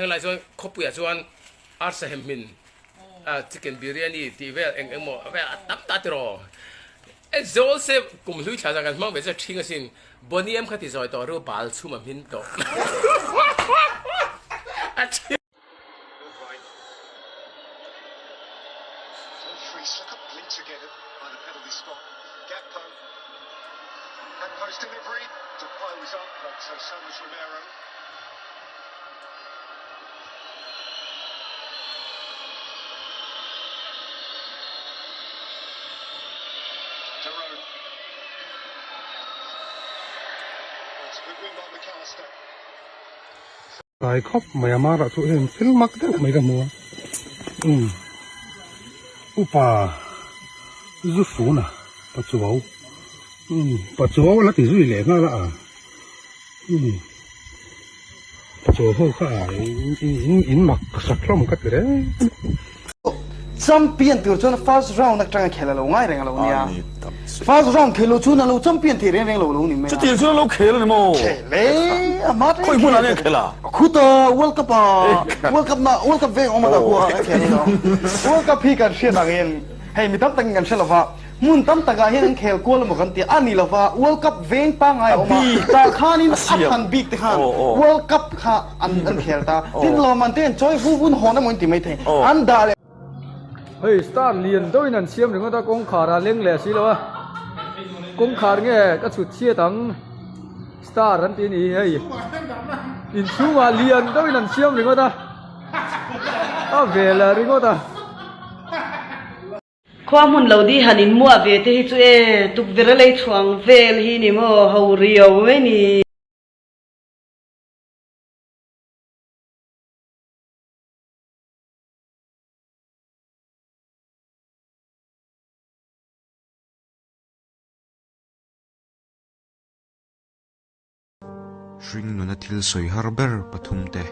thleng lai chuan khawpuiah chuan arsa hem hmin chicken biryani tih vel eng eng maw vel a tam ta tiraw. E zawl se kum hlui thla zan kan hmang ve chu a ṭhing asin. Boney M kha ti zawi tawh ru bal chhum a hmin tawh. A ṭhing. Tlai khawp mai a marah chu heng thil mak deuh mai ka hmu a umm upa zu fun a pachuau umm pachuau a la ti zui leh nghal a umm. Chaw ho kha in in mak sak hlawm ka ti reng. Champion tur chuan first round atanga khel a lo ngai reng a lo nia. First round khel lo chuan a lo champion thei reng reng lo lo ni mai a. Chutiang chuan a lo khel a ni maw? Khel e, a hma reng Khawi hmunah nge a khel a? Khuta World Cup a World Cup na World Cup veng awm a ta khu a khel a. World Cup hi kan hriat angin hei mi tam takin kan hre lova. Hmun tam takah hian an khel kual emaw kan ti a ni lova, World Cup veng pangngai a awm a, tah khanin a than bik te khan World Cup kha an an khel ta. Tin, lawmman te an chawi vu vun hawn emaw in ti mai thei. An dah leh. Hei star lian deuhin an siam ringawt a, kawngkhar a leng leh si lo a, kawngkhar nge ka chhut chhiat ang star an ti a ni hi hei inchhungah lian deuhin an siam ringawt a, a vel ringawt a. Khua hmun lo di han in muah ve te hi chu e, tukverh a lei chhuang vel hi ni maw, ho riau mai ni. Hring nuna thil sawi har ber pathumte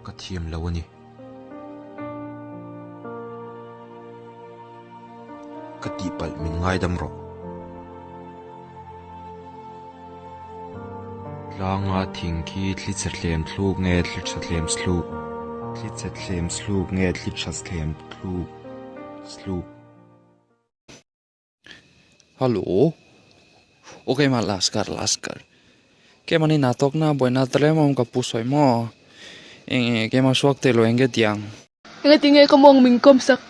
ka thiam lo a ni. Ka tihpalh min ngaidam rawh. Tlanga thing khi thli chhe thlem thluk nge thli tha thlem thluk? Thli chhe thlem thluk nge thli tha thlem thluk thluk? Hello aw keimah Laskar Laskar keimahni hna tawkna buaina tlem a awm ka pu sawi maw eng eng keimah suak theilo eng nge tiang. Engatinge ka mawng min kawm sak?